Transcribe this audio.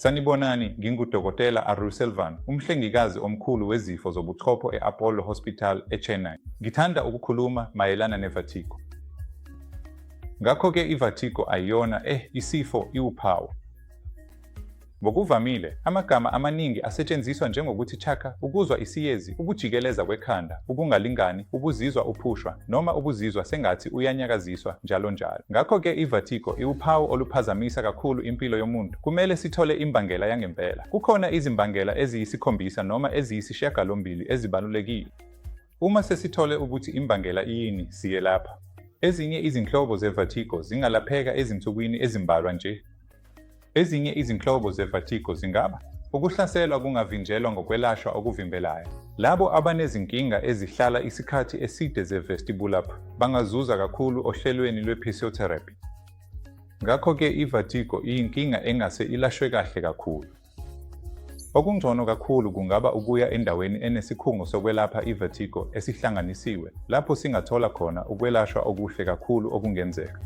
Sanibonani, nginguDokotela Arulselvan, umhlengikazi omkhulu wezifo zobuchopho e-Apollo Hospital eChennai. Ngithanda ukukhuluma mayelana ne-vertigo. Ngakho-ke i-vertigo ayiyona isifo, iwuphawu. Ngokuvamile, amagama amaningi asetshenziswa njengokuthi chakra, ukuzwa isiyezi, ukujikeleza kwekhanda, ukungalingani, ukuzizwa uphushwa, noma ukuzizwa sengathi uyanyakaziswa, njalonjalo. Ngakho-ke i-vertigo iwuphawu oluphazamisa kakhulu impilo yomuntu. Kumele sithole imbangela yangempela. Kukhona izimbangela eziyisikhombisa noma eziyisishiyagalombili ezibalulekile. Uma sesithole ukuthi imbangela iyini, siyelapha. Ezinye izinhlobo ze-vertigo zingalapheka ezinsukwini ezimbalwa nje. Ezinye izinhlobo ze-vertigo zingaba. Ukuhlaselwa kungavinjelwa ngokwelashwa okuvimbelayo. Labo abanezinkinga ezihlala isikhathi eside ze-vestibular bangazuza kakhulu ohlelweni lwe-physiotherapy. Ngakho-ke i-vertigo iyinkinga engase ilashwe kahle kakhulu. Okungcono kakhulu kungaba ukuya endaweni enesikhungo sokwelapha i-vertigo esihlanganisiwe lapho singathola khona ukwelashwa okuhle kakhulu okungenzeka.